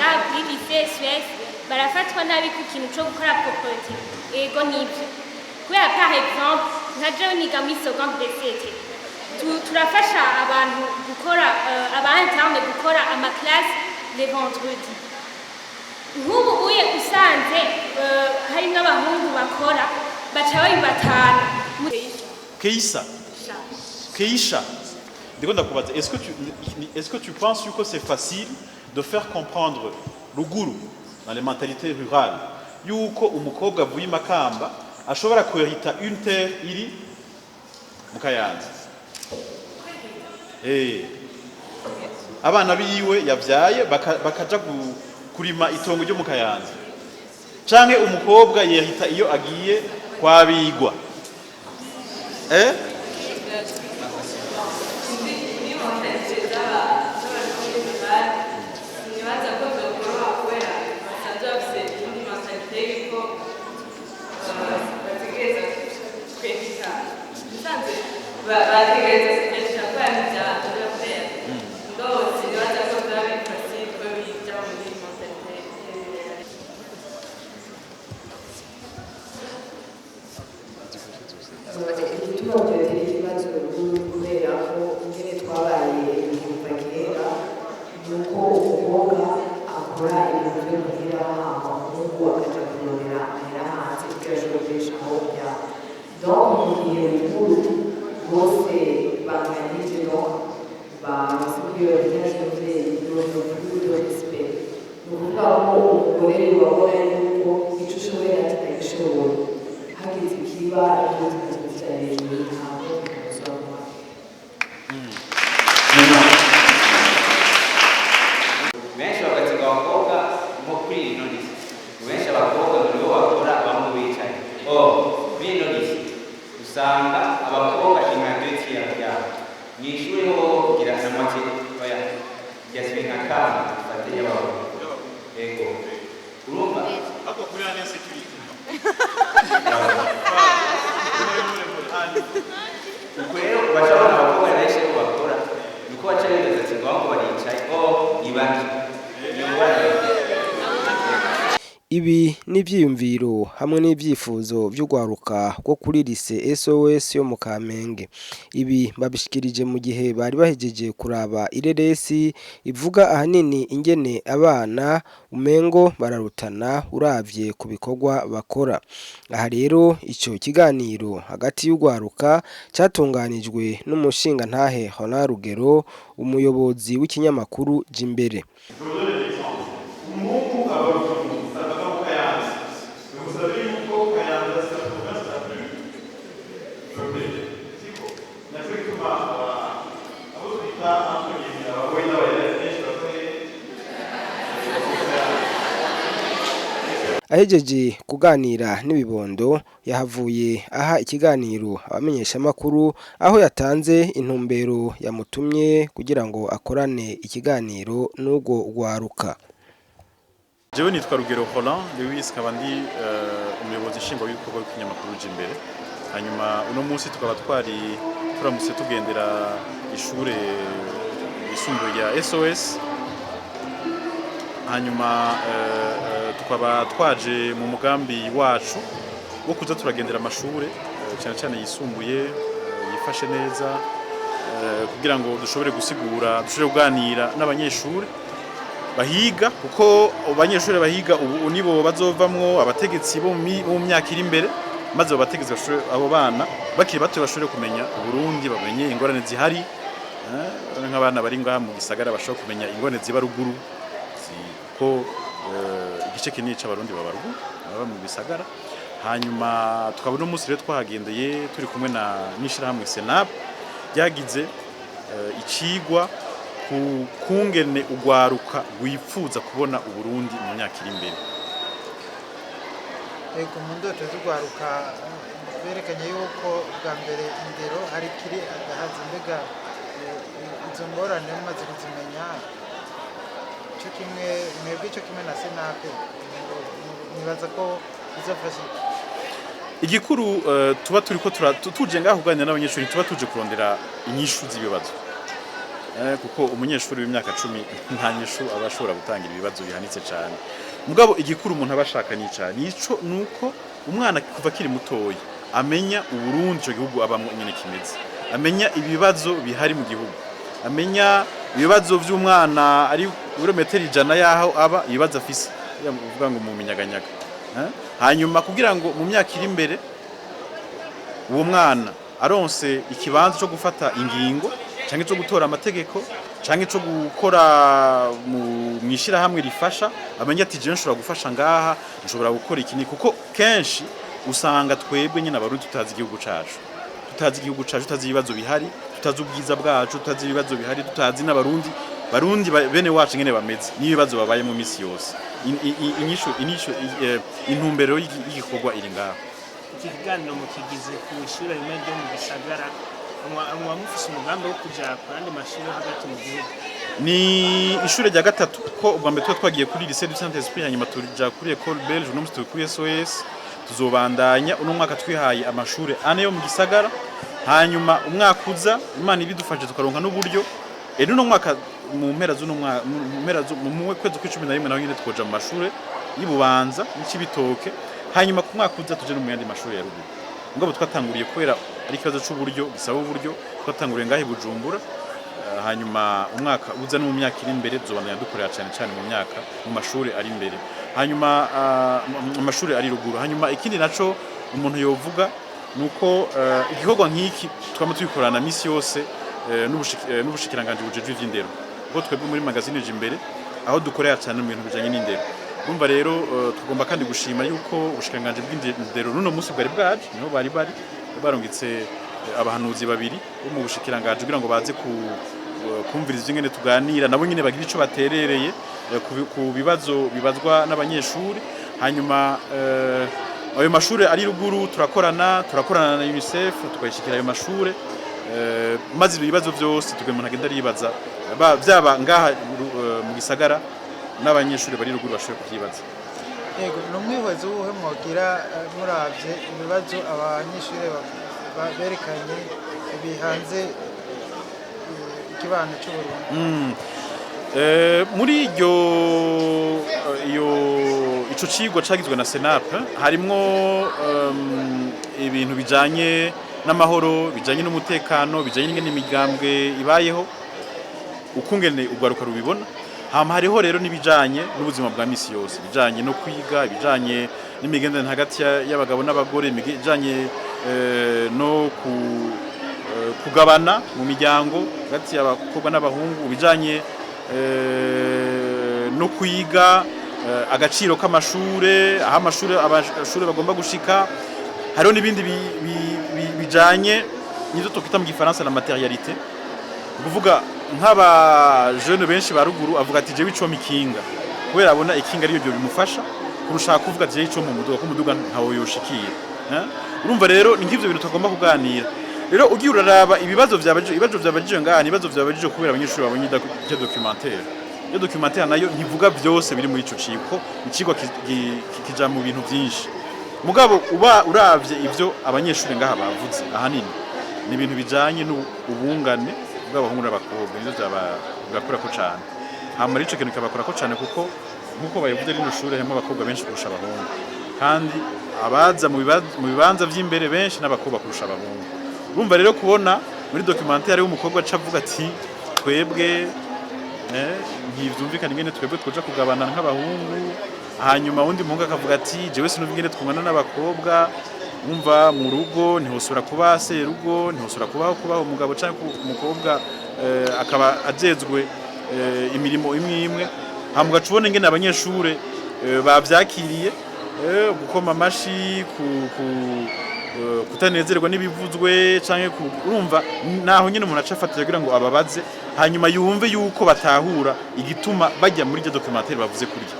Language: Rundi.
Ngaha kuri lycée SOS barafatwa nabi ku kintu co gukora propreté. Ego, nivyo, kubera par exemple nka jewe niga muri seconde D7, turafasha abantu gukora, aba interne gukora ama classe les vendredi. Nk'ubu uye usanze harimwo abahungu bakora, baca babibatana. Keisa. Keisha. Ndiko ndakubaza, est-ce que tu penses que c'est facile de faire comprendre ruguru, dans les mentalités rurales, yuko umukobwa avuye i Makamba ashobora kw'hériter une terre iri mu Kayanza? Abana biwe yavyaye bakaja kurima itongo ryo mu Kayanza, canke umukobwa y'hérita iyo agiye kwabigwa, eh? Ni mentalité z'abantu bo muri rurale, sinibaza ko vyokoroha kubera basanzwe bafise iyindi mentalité yuko bategereza kw'hériter. Musanzwe bategereza kw'hériter kubera n'ivya leur père. Mugabo sinibaza ko vyoba biri facile ko bija muri mentalité rurale. Igituma byotera ikibazo ruguru, kubera ko ingene twabaye kuva kera ni uko umukobwa akora ibintu vyo muhira, hama umuhungu akaja kurondera amahera hanze kugira ashobore kubeshaho umuryango. Donc mu gihe ruguru bose banganije, donc baronse kuri iyo héritage y'umuvyeyi, donc plus de respect. Ni ukuvuga ko umugore wabona yuko ico ushoboye nanje ndagishoboye, hagize ikiba ibyo zikaza hejuru, ntabwo bikabisoma. Benshi bagatsiga abakobwa nko kuri ino lycée, benshi abakobwa ngo nibo bakora, bamwe bicaye. Oh, muri ino lycée usanga abakobwa inka deux tiers yabo mw'ishuri ho kugira na moitié, oya, yasibe nka kane dufate y'abahungu. Ego, urumva. Hapo kuri en insécurité. Ubwo rero baca babona abakobwa benshi ko bakora, niko baca bibaza ati ngo baricaye. Oh, ni bake, ni ngorane. Ibi ni ivyiyumviro hamwe n'ivyifuzo vy'urwaruka rwo kuri lycée SOS yo mu Kamenge. Ibi babishikirije mu gihe bari bahejeje kuraba ireresi ivuga ahanini ingene abana umengo bararutana uravye ku bikorwa bakora. Aha rero ico kiganiro hagati y'urwaruka catunganijwe n'umushingantahe Roland Rugero, umuyobozi w'ikinyamakuru Jimbere. Umuhungu aba usanga ava mu Kayanza. Mais vous savez yuko Kayanza, c'est la province la plus peuplée, siko? Naco gituma abo twita entre guillemets abagoyi n'abayaya benshi bava hehe? Mu Kayanza. Ahejeje kuganira n'ibibondo, yahavuye aha ikiganiro abamenyeshamakuru, aho yatanze intumbero yamutumye kugira ngo akorane ikiganiro n'urwo rwaruka. Jewe nitwa Rugero Roland Lewis, nkaba ndi umuyobozi nshingwabikorwa w'ikinyamakuru Jimbere. Hanyuma uno munsi tukaba twari turamutse tugendera ishure ryisumbuye rya SOS. Hanyuma tukaba twaje mu mugambi wacu wo kuza turagendera amashure, cyane cyane yisumbuye, yifashe neza, kugira ngo dushobore gusigura, dushobore kuganira n'abanyeshure bahiga, kuko abanyeshuri bahiga ubu nibo bazovamwo abategetsi bo mu myaka iri imbere, maze abo bategetsi bashobore, abo bana bakiri bato bashobore kumenya Uburundi, bamenye ingorane zihari, nk'abana bari ngaha mu gisagara bashobora kumenya ingorane ziba ruguru, ko igice kinini c'Abarundi baba ruguru, baba mu bisagara. Hanyuma tukaba uno munsi rero twahagendeye turi kumwe na n'ishirahamwe Senap ryagize icigwa ku kungene ugwaruka rwipfuza kubona Uburundi mu myaka iri imbere. Ego, mu ndoto z'urwaruka berekanye yuko bwa mbere indero hari ikiri agahazi. Mbega izo ngorane mumaze kuzimenya, cyo kimwe mwebwe, cyo kimwe na senape, nibaza ko bizofasha iki? Igikuru tuba turiko tuje ngaho kuganira n'abanyeshuri, tuba tuje kurondera inyishu z'ibibazo. Kuko umunyeshuri w'imyaka 10 nta nyishu aba ashobora gutangira ibibazo bihanitse cyane. Mugabo igikuru umuntu aba ashaka ni cyane nico, nuko umwana kuva akiri mutoya amenya Uburundi, ico gihugu abamwo nyene kimeze, amenya ibibazo bihari mu gihugu, amenya ibibazo by'umwana ari ibirometero 100 yaho aba, ibibazo afise uvuga ngo mu minyaganyaga. Hanyuma kugira ngo mu myaka iri imbere uwo mwana aronse ikibanza cyo gufata ingingo, canke cyo gutora amategeko, canke cyo gukora mu mwishirahamwe rifasha, amenye ati: "Je nshobora gufasha ngaha, nshobora gukora iki." Ni kuko kenshi usanga twebwe nyine Abarundi tutazi igihugu cacu, tutazi igihugu cacu, tutazi ibibazo bihari, tutazi ubwiza bwacu, tutazi ibibazo bihari, tutazi n'Abarundi barundi bene wacu ngene bameze n'ibibazo babaye mu misi yose. Inyishu inyishu i- eh, intumbero y'igikorwa iri ngaho. Iki kiganiro mukigize ku ishuri rimwe ryo mu gisagara, mwa mufise umugambi wo kuja ku yandi mashuri yo hagati mu gihugu? Ni ishure rya gatatu, ko ubwa mbere tuba twagiye kuri Lycée du Saint-Esprit, hanyuma tuja kuri École Belge, uno munsi turi kuri SOS. Tuzobandanya uno mwaka, twihaye amashure ane yo mu gisagara, hanyuma umwaka uza, Imana ibidufashe tukaronka n'uburyo, uno mwaka mu mpera z'uno mwaka, mu mpera mu kwezi kwa 11 naho nyine twoja mu mashure y'Ibubanza n'Icibitoke, hanyuma ku mwaka uza tuje no mu yandi mashure ya ruguru. Mugabo twatanguriye, kubera ari ikibazo c'uburyo, gisaba uburyo, twatanguriye ngaho i Bujumbura. Hanyuma umwaka uza no mu myaka iri imbere tuzobandanya dukorera cyane cyane mu myaka mu mashuri ari imbere, hanyuma mu mashuri ari ruguru. Hanyuma ikindi naco umuntu yovuga nuko igikorwa nk'iki twama tubikorana misi yose n'ubushikiranganji bujejwe ivy'indero, kuko twebwe muri magazine Imbere aho dukorera cyane mu bintu bijanye n'indero. Urumva rero tugomba kandi gushima yuko ubushikiranganji bw'indero runo munsi bwari bwaje, niho bari bari barungitse abahanuzi babiri bo mu bushikiranganji kugira ngo baze ku kumviriza ingene tuganira nabo nyine, bagira ico baterereye ku bibazo bibazwa n'abanyeshuri. Hanyuma ayo mashuri ari ruguru turakorana na UNICEF, tukayishikira ayo mashure, maze ibyo bibazo byose tugenda umuntu agenda aribaza, byaba ngaha mu gisagara n'abanyeshuri bari ruguru bashobora kuvyibaza. Yego, ni umwihwezo wuhe mwogira muravye ibibazo abanyeshuri berekanye bihanze ikibano cy'Uburundi? Muri iryo iyo ico cigwa cagizwe na CNAP harimwo ibintu bijanye n'amahoro, bijanye n'umutekano, bijanye n'ingene imigambwe ibayeho, ukungene urwaruka rubibona. Hama hariho rero n'ibijanye n'ubuzima bwa misi yose, ibijanye no kwiga, ibijanye n'imigenderanire hagati y'abagabo n'abagore, ibijanye no kugabana mu miryango hagati y'abakobwa n'abahungu, ibijanye no kwiga, agaciro k'amashure, aho amashure bagomba gushika. Hariho n'ibindi bijanye n'ivyo twokwita mu gifaransa la matérialité, kuvuga nk'aba jeune benshi ba ruguru avuga ati: "Jewe icompa ikinga", kubera abona ikinga ariyo byo bimufasha kurusha kuvuga ati: "Jewe icompa umuduga", ko umuduga ntawo yoshikira. Urumva rero ni nk'ivyo bintu tugomba kuganira. Rero ugiye uraraba ibibazo vyabajije, ibibazo vyabajije ngaha ni ibibazo vyabajije kubera abanyeshuri babonye icyo documentaire. Iyo documentaire nayo ntivuga vyose biri muri ico cigwa, icigwa kija mu bintu vyinshi. Mugabo uba uravye ivyo abanyeshuri ngaha bavuze, ahanini ni ibintu bijanye n'ubungane bw'abahungu n'abakobwa, nivyo byabakorako cane. Hama rero ico kintu kikabakorako cane kuko nkuko babivuze, rino shure harimo abakobwa benshi kurusha abahungu, kandi abaza mu bibanza vy'imbere benshi n'abakobwa kurusha abahungu. Urumva rero kubona muri documentaire y'umukobwa aca avuga ati: "Twebwe ntivyumvikana ingene twebwe twoja kugabana nk'abahungu", hanyuma undi muhungu akavuga ati: "Jewe sinumva ingene twungana n'abakobwa". Wumva mu rugo ntihosubira kuba serugo, ntihosubira kubaho kubaho umugabo canke umukobwa akaba ajejwe imirimo imwe imwe. Hama ugaca ubona ingene abanyeshure bavyakiriye, gukoma amashi, kutanezerwa n'ibivuzwe canke urumva naho nyene umuntu aca afatira kugira ngo ababaze, hanyuma yumve yuko batahura igituma bajya muri iryo documentaire bavuze kurya.